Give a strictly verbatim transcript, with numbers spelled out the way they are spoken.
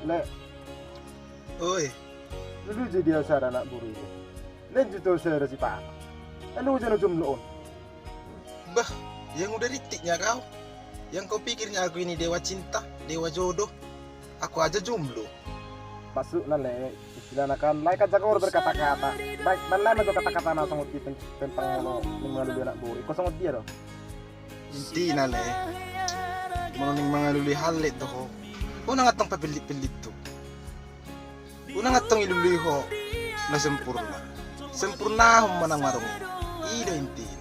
Le. Oi. Lului jo dia sada anak boru i. Lehen jo tu sada sipata. Lehen jo na jomblo on. Bah, yang udah rintiknya kau. Yang kau pikirnya aku ini dewa cinta, dewa jodoh. Aku aja jomblo. Maksudna le, istilahna kan, lae kan jago berkata-kata. Baik, baen lae ma jo kata-kata na songon i pen-, tentang molo mangalului anak boru. Ingkon songon dia do. Intina le, molo naeng mangalului hallet do ho, unang antong papillit-pillit tu. Unang antong ilului ho na sempurna. Sempurnahon ma na adong i. I do intina.